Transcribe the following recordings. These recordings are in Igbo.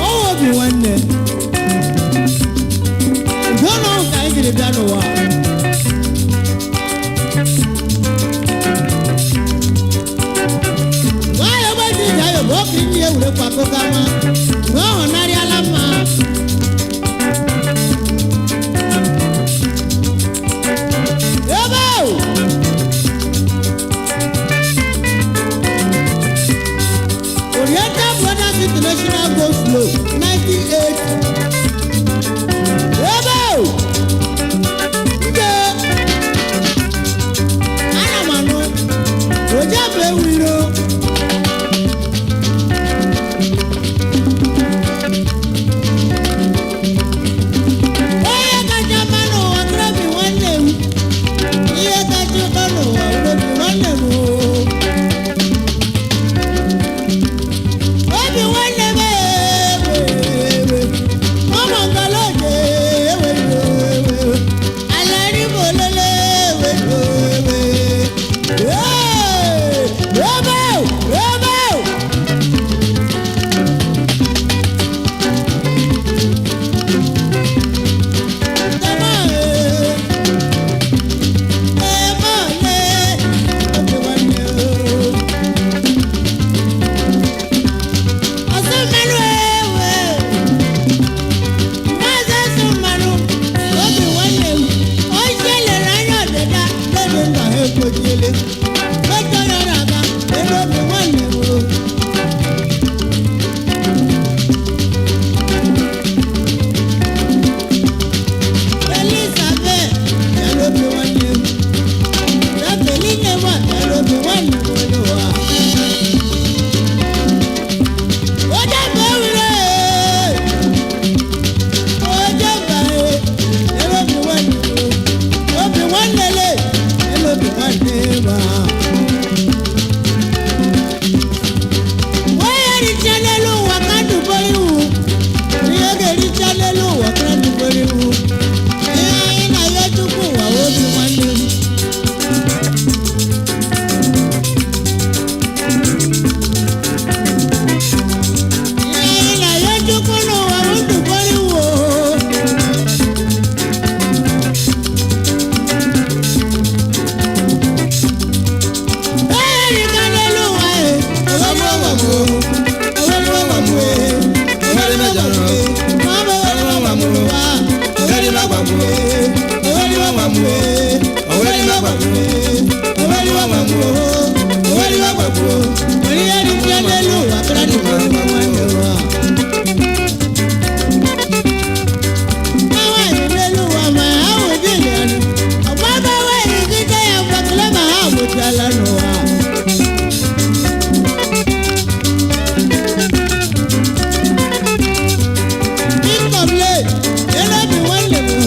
Ọwọ́ obi nwanne ụlọ ka anyị jiri bịa n'ụwa. Nwayọ gbaji ije ayọ bụ oke ndị ewurekwa akụkọ ama mgbe ọ hụnarịala mma. Ebe ahụ Oriental Brothers International Go Slow 1980. Ebe ahụ nde ana m anụ oje bụ ewu iro. Onye kacha mma n'ụwa krobi nwanne m, ihe kacha ụtọ n'ụwa krobi nwanne m oo. Obi nwanne m ewe, ọmọ ngala oje ewe ewe, ala ríbo lele ewe ewe. Ee, ebe o, ebe o. Tama e, ema le, obi nwanne o. Ọsọ mmanụ ewe, maazị ọsọ mmanụ, obi nwanne m, onye lere anya ọdịda n'oge nna ha ekpochiele. Otu onye na-aga ebe obi nwanne m o. Elizabeth, bịa n'obi nwanne m. Jacqueline nwa, bịa n'obi nwanne m n'ụwa. Oje mba ewure, oje mba e, ebe obi nwanne m, obi nwanne le, ebe obi nwanne ma. Onye richa n'elu ụwa ka ndụ bọrọ iwu, ihe ga-ericha n'elu ụwa ka ndụ bọrọ iwu. Ihe anyị na-ayọ Chukwu ụwa obi nwanne m. Ihe anyị na-ayọ Chukwu n'ụwa bụ ndụ bọrọ iwu o. N'ụwa. Kíkọ̀mlé elébi wọ́n lè mú.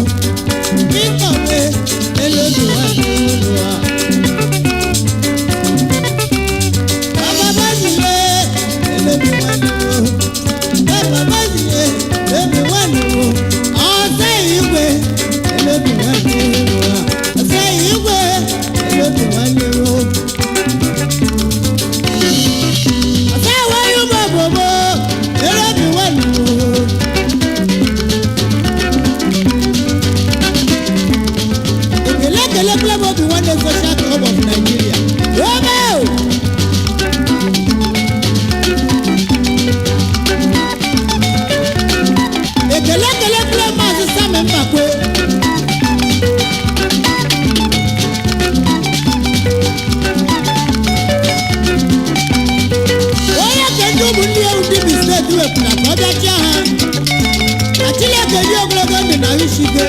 Kíkọ̀mlé elébi wọ́n lè mú wa. Bàbá bá sì lé elébi wọ́n lè mú. Bàbá bá sì lé elébi wọ́n lè mú. Ọ̀sẹ̀ ìgbé elébi wọ́n lè mú wa. Ọ̀sẹ̀ ìgbé elébi wọ́n lè mú. Ọ̀sẹ̀ ìwé yóò bọ̀ bọ̀ elébi wọ́n lè mú. Ekele Club Obi Nwanne Social Club of Nigeria. Romeo! Ekele kele Club Maazị Sam Mbakwe. Onye ka ndị ụmụ ndị ewu dị bi steeti wepụta ka ọ bịa chịa ha. Na Chineke dị ogologo ndụ na isi ike.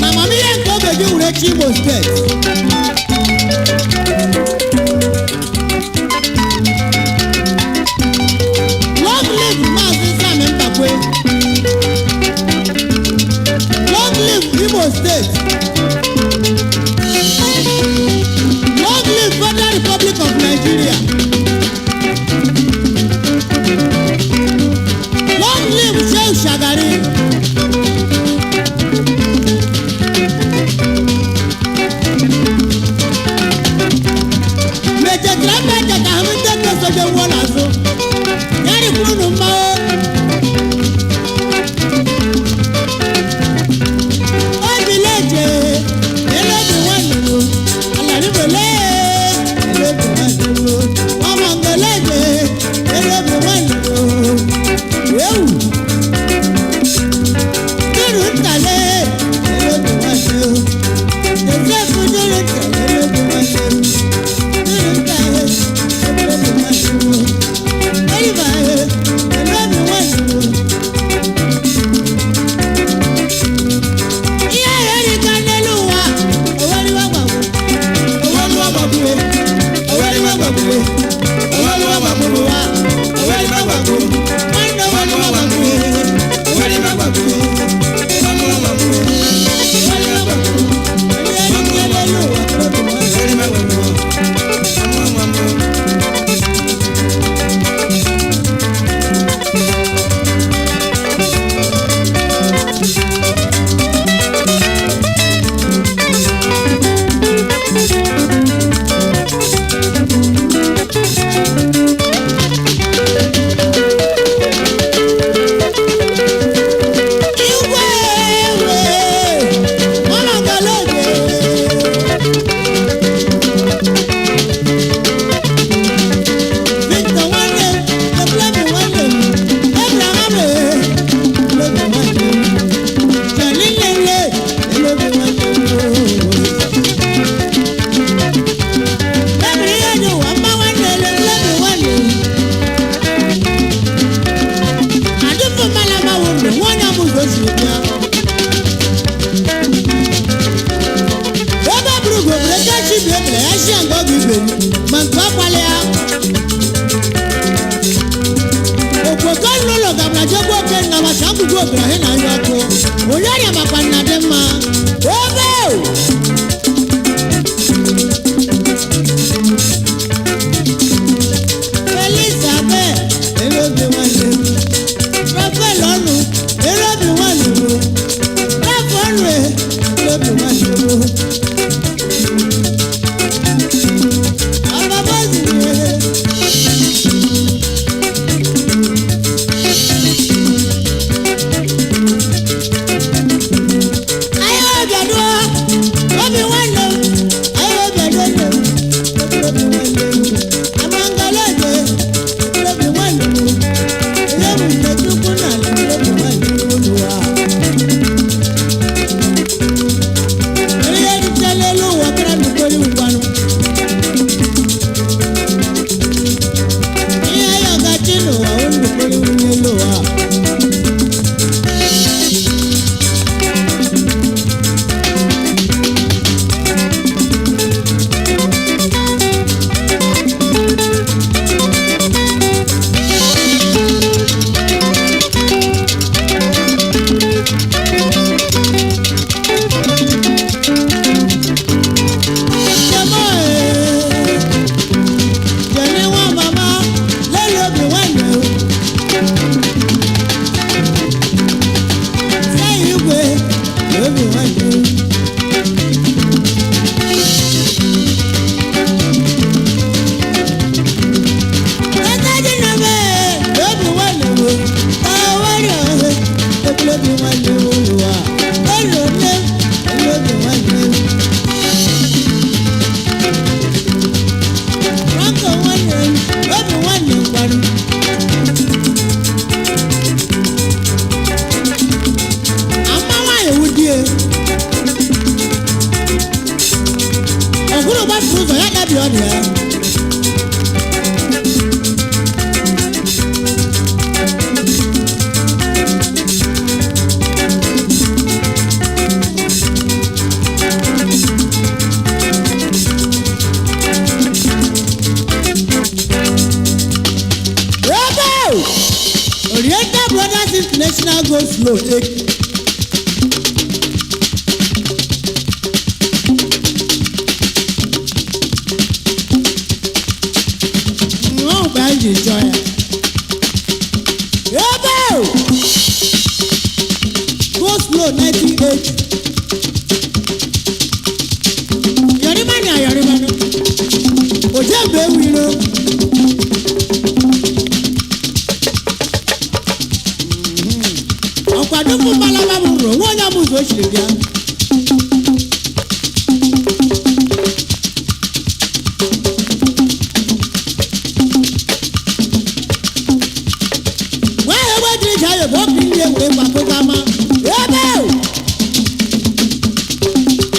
Na amamihe nke oge gị were chi Imo steeti. Long live Maazị Sam Mbakwe. Long live Imo State. Long live Federal Republic of Nigeria. Long live Shehu. dịrị unu mma o. Obi leje, elobi nwanne m, alarịbo lee, elobi nwanne m, ọmọngọ leje, elobi nwanne m, ewu. Dúró ntàlẹ́, elobi nwanne m, Joseph dúró ntàlẹ́, elobi nwanne m, dúró ntàlẹ́, elobi nwanne m, Eriba, elobi nwanne m. Ihe erika n'elu ụwa, oweriwa gbagbo, oweriwa gbagbue, oweriwa gbagbue, oweriwa gbagburu wa, oweriwa gbagbo, nwanne oweriwa gbagbue, oweriwa gbagbue, oweriwa gbagbue, oweriwa gbagbue, ihe erika n'elu ụwa, oweriwa gbagbue. Igwe ewe, ọmọgọlóge. Victor nwanne m, Ebulemi nwanne m, Abraham e, Elobi nwanne m, Jọ̀lí lele, Elobi nwanne m ooo. Ebiri ihe dị ụwa mma nwanne Elobi nwanne m. Adụfụ mmalama wụ ndụ nwa onye ọbụla o siri bịa. Ebe buru ugo buru eke chi bi ebele ya shi ya nke ọ ga ibe ma nke ọ kwala ya. Okwoko n'ụlọ gabara jegbu oke nna ma shambugo obere ahụ na anya ọkụ. Onye ọrịa makwa nna dị mma. Ebe o! Elizabeth elobi nwanne m. Rafael ọnụ elobi nwanne m. Rafa ọnụ elobi nwanne m. Ọbaba ziri Ayé ọbẹ̀ dúró, obi nwanne m. Ayé ọbẹ̀ dúró nne m, obi nwanne m. Amangaloje, obi nwanne m. Eléwu nke Chukwu na ala, obi nwanne m Olúwa. Ihe rite n'elu ụwa kara n'ukpere ụgbanụ. Ihe ayọ gachi n'ụwa, o n'ukpere n'elu ụwa. Jọmọ ee, jẹ̀ní wọn màmá lẹ́nu obì nwanne o. Sẹ́yìn igwe lóbi nwanne o. Lẹ́tẹ́jì náà bẹ́ẹ̀ lóbi nwanne o. Táwárì ọ̀hẹ́ lóbi nwanne o wà. Lọ́lọ́ lé lóbi nwanne o. Franco nwanne m, obi nwanne m gbaru. Ama nwaanyị wụ di e. Ọgwụrụ gbapụrụ ụzọ ya dabi ọdụ ya. Ebe o! Oriental Brothers International go slow take. Nnọọ mgbe anyị ji chọọ ya. Ebe o! Go slow 1980. Yọrịma na yọrịma nụ. Ojembe ewu iro. Dupu mmalaba m rụrụ onwe onye ọmụ ụzọ o siri bịa. Wee egbe jiri ji ayọ bụ okiri ndị ewere gbapụga ma ebe o!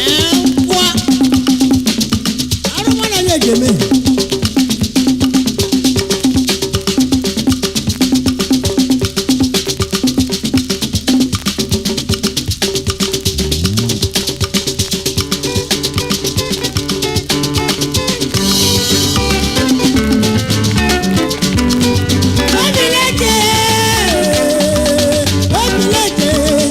Ee, ngwa. Arụ nwa na ya eji eme. Obilete, obilete.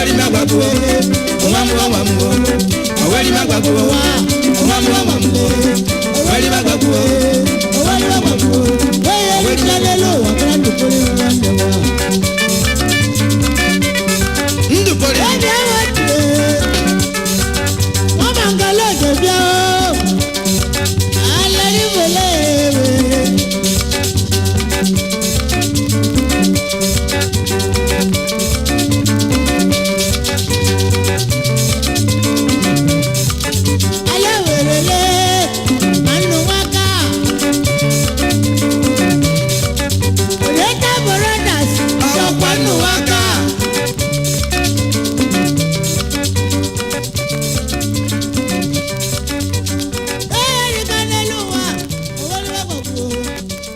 Oweri má gbàgbó, òun á mú wọn wà mú o. Oweri má gbàgbó, òun á mú wọn wà mú o. Oweri má gbàgbó, Oweri má gbàgbó. Oweri má gbàgbó. Ndùpọ̀lì. Ọ̀pọ̀ nù wá ká.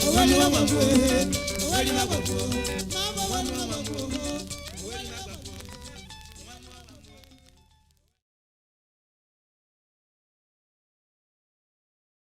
Owó ni wọ́n gbàgbó.